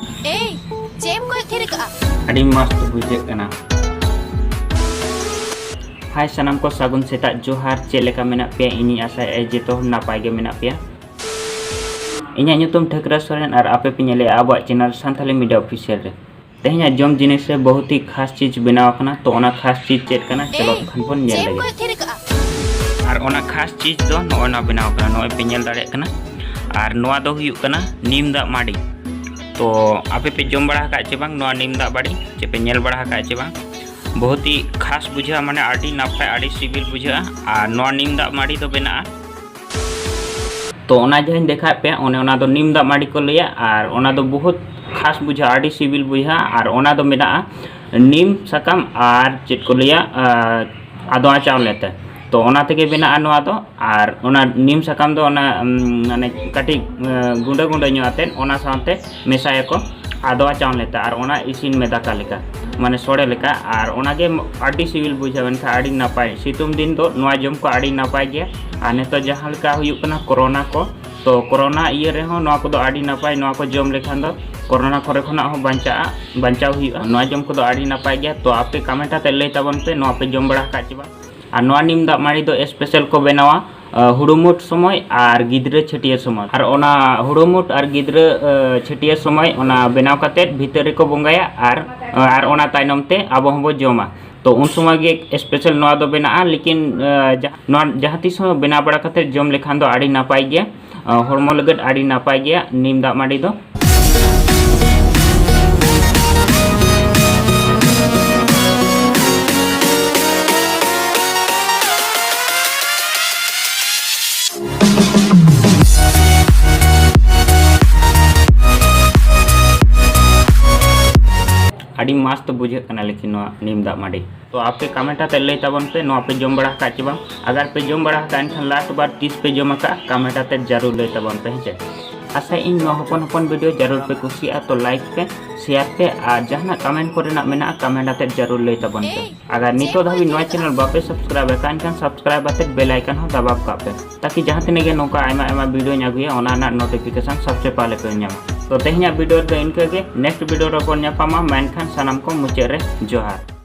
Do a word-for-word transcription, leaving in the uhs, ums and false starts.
ᱮᱭ, ᱪᱮᱫ ᱮᱢ ᱠᱚᱭᱚᱜ ᱛᱷᱤᱨ ᱟᱠᱟᱜᱼᱟ? ᱟᱹᱰᱤ ᱢᱚᱡᱽ ᱵᱩᱡᱷᱟᱹᱜ ᱠᱟᱱᱟ᱾ ᱦᱟᱭ ᱥᱟᱱᱟᱢ ᱠᱚ, ᱥᱟᱹᱜᱩᱱ ᱥᱮᱛᱟᱜ ᱡᱚᱦᱟᱨ᱾ ᱪᱮᱫ ᱞᱮᱠᱟ ᱢᱮᱱᱟᱜ ᱯᱮᱭᱟ? ᱤᱧᱤᱧ ᱟᱥᱟᱭᱮᱫᱼᱟ ᱡᱚᱛᱚ ᱦᱚᱲ ᱱᱟᱯᱟᱭ ᱜᱮ ᱢᱮᱱᱟᱜ ᱯᱮᱭᱟ᱾ ᱤᱧᱟᱹᱜ ᱧᱩᱛᱩᱢ ᱴᱷᱟᱹᱠᱨᱟ ᱥᱚᱨᱮᱱ ᱟᱨ ᱟᱯᱮ ᱯᱮ ᱧᱮᱞᱮᱫᱼᱟ ᱟᱵᱚᱣᱟᱜ ᱪᱮᱱᱮᱞ ᱥᱟᱱᱛᱷᱟᱞᱤ ᱢᱤᱰᱤᱭᱟ ᱚᱯᱷᱤᱥᱤᱭᱟᱞ ᱨᱮ᱾ ᱛᱮᱦᱮᱧᱟᱜ ᱡᱚᱢ ᱡᱤᱱᱤᱥ ᱨᱮ ᱵᱚᱦᱩᱛ ᱦᱤ ᱠᱷᱟᱥ ᱪᱤᱡᱽ ᱵᱮᱱᱟᱣ ᱟᱠᱟᱱᱟ, ᱛᱚ ᱚᱱᱟ ᱠᱷᱟᱥ ᱪᱤᱡᱽ ᱪᱮᱫ ᱠᱟᱱᱟ? ᱪᱚᱞᱚ ᱮᱭ, ᱛᱚᱠᱷᱟᱱ ᱵᱚᱱ ᱧᱮᱞ ᱪᱮᱫ ᱮᱢ ᱞᱮᱜᱮ᱾ ᱠᱚᱭᱚᱜ ᱛᱷᱤᱨ ᱟᱠᱟᱜᱼᱟ? ᱟᱨ ᱚᱱᱟ ᱠᱷᱟᱥ ᱪᱤᱡᱽ ᱫᱚ ᱱᱚᱜᱼᱚᱭ ᱱᱚᱣᱟ ᱵᱮᱱᱟᱣ ᱟᱠᱟᱱᱟ, ᱱᱚᱜᱼᱚᱭ ᱯᱮ ᱧᱮᱞ ᱫᱟᱲᱮᱭᱟᱜ ᱠᱟᱱᱟ᱾ ᱟᱨ ᱱᱚᱣᱟ ᱫᱚ ᱦᱩᱭᱩᱜ ᱠᱟᱱᱟ ᱱᱤᱢ ᱫᱟᱜ ᱢᱟᱹᱰᱤ᱾ ᱛᱚ ᱟᱯᱮ ᱯᱮ ᱡᱚᱢ ᱵᱟᱲᱟ ᱟᱠᱟᱫ ᱪᱮ ᱵᱟᱝ ᱱᱚᱣᱟ ᱱᱤᱢ ᱫᱟᱜ ᱢᱟᱹᱰᱤ? ᱪᱮ ᱯᱮ ᱧᱮᱞ ᱵᱟᱲᱟ ᱟᱠᱟᱫ ᱪᱮ ᱵᱟᱝ? ᱵᱚᱦᱩᱛ ᱦᱤ ᱠᱷᱟᱥ ᱵᱩᱡᱷᱟᱹᱜᱼᱟ, ᱢᱟᱱᱮ ᱟᱹᱰᱤ ᱱᱟᱯᱟᱭ, ᱟᱹᱰᱤ ᱥᱤᱵᱤᱞ ᱵᱩᱡᱷᱟᱹᱜᱼᱟ᱾ ᱟᱨ ᱱᱚᱣᱟ ᱱᱤᱢ ᱫᱟᱜ ᱢᱟᱹᱰᱤ ᱫᱚ ᱵᱮᱱᱟᱜᱼᱟ ᱛᱚ ᱚᱱᱟ ᱡᱟᱦᱟᱸᱧ ᱫᱮᱠᱷᱟᱣᱮᱫ ᱯᱮᱭᱟ, ᱚᱱᱮ ᱚᱱᱟ ᱫᱚ ᱱᱤᱢ ᱫᱟᱜ ᱢᱟᱹᱰᱤ ᱠᱚ ᱞᱟᱹᱭᱟ᱾ ᱟᱨ ᱚᱱᱟ ᱫᱚ ᱵᱚᱦᱩᱛ ᱠᱷᱟᱥ ᱵᱩᱡᱷᱟᱹᱜᱼᱟ, ᱟᱹᱰᱤ ᱥᱤᱵᱤᱞ ᱵᱩᱡᱷᱟᱹᱜᱼᱟ᱾ ᱟᱨ ᱚᱱᱟ ᱫᱚ ᱢᱮᱱᱟᱜᱼᱟ ᱱᱤᱢ ᱥᱟᱠᱟᱢ ᱟᱨ ᱪᱮᱫ ᱠᱚ ᱞᱟᱹᱭᱟ, ᱟᱸ, ᱟᱫᱣᱟ ᱪᱟᱣᱞᱮ ᱛᱮ᱾ ᱛᱚ ᱚᱱᱟ ᱛᱮᱜᱮ ᱵᱮᱱᱟᱜᱼᱟ ᱱᱚᱣᱟ ᱫᱚ᱾ ᱟᱨ ᱚᱱᱟ ᱱᱤᱢ ᱥᱟᱠᱟᱢ ᱫᱚ ᱚᱱᱟ, ᱩᱢ, ᱢᱟᱱᱮ ᱠᱟᱹᱴᱤᱡ, ᱟᱸ, ᱜᱩᱸᱰᱟᱹ ᱜᱩᱸᱰᱟᱹ ᱧᱚᱜ ᱟᱛᱮᱫ ᱚᱱᱟ ᱥᱟᱶᱛᱮ ᱢᱮᱥᱟᱭᱟᱠᱚ ᱟᱫᱣᱟ ᱪᱟᱣᱞᱮ ᱛᱮ, ᱟᱨ ᱚᱱᱟ ᱤᱥᱤᱱ ᱢᱮ ᱫᱟᱠᱟ ᱞᱮᱠᱟ, ᱢᱟᱱᱮ ᱥᱚᱲᱮ ᱞᱮᱠᱟ᱾ ᱟᱨ ᱚᱱᱟᱜᱮ ᱟᱹᱰᱤ ᱥᱤᱵᱤᱞ ᱵᱩᱡᱷᱟᱹᱜᱼᱟ, ᱢᱮᱱᱠᱷᱟᱱ ᱟᱹᱰᱤ ᱱᱟᱯᱟᱭ, ᱥᱤᱛᱩᱝ ᱫᱤᱱ ᱫᱚ ᱱᱚᱣᱟ ᱡᱚᱢ ᱠᱚ ᱟᱹᱰᱤ ᱱᱟᱯᱟᱭ ᱜᱮᱭᱟ᱾ ᱟᱨ ᱱᱤᱛᱚᱜ ᱡᱟᱦᱟᱸ ᱞᱮᱠᱟ ᱦᱩᱭᱩᱜ ᱠᱟᱱᱟ ᱠᱳᱨᱳᱱᱟ ᱠᱚ, ᱛᱚ ᱠᱳᱨᱳᱱᱟ ᱤᱭᱟᱹ ᱨᱮᱦᱚᱸ ᱱᱚᱣᱟ ᱠᱚᱫᱚ ᱟᱹᱰᱤ ᱱᱟᱯᱟᱭ, ᱱᱚᱣᱟ ᱠᱚ ᱡᱚᱢ ᱞᱮᱠᱷᱟᱱ ᱫᱚ ᱠᱳᱨᱳᱱᱟ ᱠᱚᱨᱮ ᱠᱷᱚᱱᱟᱜ ᱦᱚᱸ ᱵᱟᱧᱪᱟᱜᱼᱟ, ᱵᱟᱧᱪᱟᱣ ᱦᱩᱭᱩᱜᱼᱟ᱾ ᱱᱚᱣᱟ ᱡᱚᱢ ᱠᱚᱫᱚ ᱟᱹᱰᱤ ᱱᱟᱯᱟᱭ ᱜᱮᱭᱟ᱾ ᱛᱚ ᱟᱯᱮ ᱠᱚᱢᱮᱱᱴ ᱟᱛᱮ ᱞᱟᱹᱭ ᱛᱟᱵᱚᱱ ᱯᱮ, ᱱᱚᱣᱟ ᱯᱮ ᱡᱚᱢ ᱵᱟᱲᱟ ᱟᱠᱟᱫ ᱪᱮ ᱵᱟᱝ? ᱟᱨ ᱱᱚᱣᱟ ᱱᱤᱢ ᱫᱟᱜ ᱢᱟᱹᱰᱤ ᱫᱚ ᱥᱯᱮᱥᱟᱞ ᱠᱚ ᱵᱮᱱᱟᱣᱟ, ᱟᱸ, ᱦᱩᱲᱩ ᱢᱩᱴ ᱥᱚᱢᱚᱭ ᱟᱨ ᱜᱤᱫᱽᱨᱟᱹ ᱪᱷᱟᱹᱴᱭᱟᱹᱨ ᱥᱚᱢᱚᱭ᱾ ᱟᱨ ᱚᱱᱟ ᱦᱩᱲᱩ ᱢᱩᱴ ᱟᱨ ᱜᱤᱫᱽᱨᱟᱹ, ᱟᱸ, ᱪᱷᱟᱹᱴᱭᱟᱹᱨ ᱥᱚᱢᱚᱭ ᱚᱱᱟ ᱵᱮᱱᱟᱣ ᱠᱟᱛᱮᱫ ᱵᱷᱤᱛᱟᱹᱨ ᱨᱮᱠᱚ ᱵᱚᱸᱜᱟᱭᱟ, ᱟᱨ, ᱟᱨ ᱚᱱᱟ ᱛᱟᱭᱱᱚᱢ ᱛᱮ ᱟᱵᱚ ᱦᱚᱸᱵᱚ ᱡᱚᱢᱟ᱾ ᱛᱚ ᱩᱱ ᱥᱚᱢᱚᱭ ᱜᱮ ᱥᱯᱮᱥᱟᱞ ᱱᱚᱣᱟ ᱫᱚ ᱵᱮᱱᱟᱜᱼᱟ, ᱞᱮᱠᱤᱱ, ᱟᱸ, ᱡᱟᱦᱟᱸ, ᱱᱚᱣᱟ ᱡᱟᱦᱟᱸ ᱛᱤᱥ ᱦᱚᱸ ᱵᱮᱱᱟᱣ ᱵᱟᱲᱟ ᱠᱟᱛᱮᱫ ᱡᱚᱢ ᱞᱮᱠᱷᱟᱱ ᱫᱚ ᱟᱹᱰᱤ ᱱᱟᱯᱟᱭ ᱜᱮᱭᱟ, ᱟᱸ, ᱦᱚᱲᱢᱚ ᱞᱟᱹᱜᱤᱫ ᱟᱹᱰᱤ ᱱᱟᱯᱟᱭ ᱜᱮᱭᱟ ᱱᱤᱢ ᱫᱟᱜ ᱢᱟᱹᱰᱤ ᱫᱚ᱾ ᱟᱹᱰᱤ ᱢᱚᱡᱽ ᱛᱮ ᱵᱩᱡᱷᱟᱹᱜ ᱠᱟᱱᱟ ᱞᱮᱠᱤᱱ ᱱᱚᱣᱟ ᱱᱤᱢ ᱫᱟᱜ ᱢᱟᱹᱰᱤ᱾ ᱛᱚ ᱟᱯᱮ ᱠᱚᱢᱮᱱᱴ ᱟᱛᱮ ᱞᱟᱹᱭ ᱛᱟᱵᱚᱱ ᱯᱮ, ᱱᱚᱣᱟ ᱯᱮ ᱡᱚᱢ ᱵᱟᱲᱟ ᱟᱠᱟᱫ ᱪᱮ ᱵᱟᱝ? ᱟᱜᱟᱨ ᱯᱮ ᱡᱚᱢ ᱵᱟᱲᱟ ᱟᱠᱟᱫ ᱮᱱᱠᱷᱟᱱ ᱞᱟᱥᱴ ᱵᱟᱨ ᱛᱤᱥ ᱯᱮ ᱡᱚᱢ ᱟᱠᱟᱫ, ᱠᱚᱢᱮᱱᱴ ᱟᱛᱮ ᱡᱟᱹᱨᱩᱲ ᱞᱟᱹᱭ ᱛᱟᱵᱚᱱ ᱯᱮ, ᱦᱮᱸ ᱪᱮ? ᱟᱥᱟᱭᱟᱹᱧ ᱱᱚᱣᱟ ᱦᱚᱯᱚᱱ ᱦᱚᱯᱚᱱ ᱵᱷᱤᱰᱤᱭᱳ ᱡᱟᱹᱨᱩᱲ ᱯᱮ ᱠᱩᱥᱤᱭᱟᱜᱼᱟ, ᱛᱚ ᱞᱟᱭᱤᱠ ᱯᱮ, ᱥᱮᱭᱟᱨ ᱯᱮ, ᱟᱨ ᱡᱟᱦᱟᱱᱟᱜ ᱠᱚᱢᱮᱱᱴ ᱠᱚᱨᱮᱱᱟᱜ ᱢᱮᱱᱟᱜᱼᱟ, ᱠᱚᱢᱮᱱᱴ ᱟᱛᱮ ᱡᱟᱹᱨᱩᱲ ᱞᱟᱹᱭ ᱛᱟᱵᱚᱱ ᱯᱮ᱾ ᱟᱜᱟᱨ ᱱᱤᱛᱚᱜ ᱫᱷᱟᱹᱵᱤᱡ ᱱᱚᱣᱟ ᱪᱮᱱᱮᱞ ᱵᱟᱯᱮ ᱥᱟᱵᱥᱠᱨᱟᱭᱤᱵ ᱟᱠᱟᱫ ᱮᱱᱠᱷᱟᱱ ᱥᱟᱵᱥᱠᱨᱟᱭᱤᱵ ᱟᱛᱮ ᱵᱮᱞ ᱟᱭᱠᱚᱱ ᱦᱚᱸ ᱫᱟᱵᱟᱣ ᱠᱟᱜ ᱯᱮ, ᱛᱟᱠᱤ ᱡᱟᱦᱟᱸ ᱛᱤᱱᱟᱹᱜ ᱜᱮ ᱱᱚᱝᱠᱟ ᱟᱭᱢᱟ ᱟᱭᱢᱟ ᱵᱷᱤᱰᱤᱭᱳᱧ ᱟᱹᱜᱩᱭᱟ, ᱚᱱᱟ ᱨᱮᱱᱟᱜ ᱱᱳᱴᱤᱯᱷᱤᱠᱮᱥᱚᱱ ᱥᱚᱵᱥᱮ ᱯᱟᱦᱞᱮ ᱯᱮ ᱧᱟᱢᱟ᱾ ᱛᱚ ᱛᱮᱦᱮᱧᱟᱜ video ᱨᱮᱫᱚ ᱤᱱᱠᱟᱹ ᱜᱮ, next video ᱨᱮᱵᱚᱱ ᱧᱟᱯᱟᱢᱟ, ᱢᱮᱱᱠᱷᱟᱱ ᱥᱟᱱᱟᱢ ᱠᱚ ᱢᱩᱪᱟᱹᱫ ᱨᱮ ᱡᱚᱦᱟᱨ᱾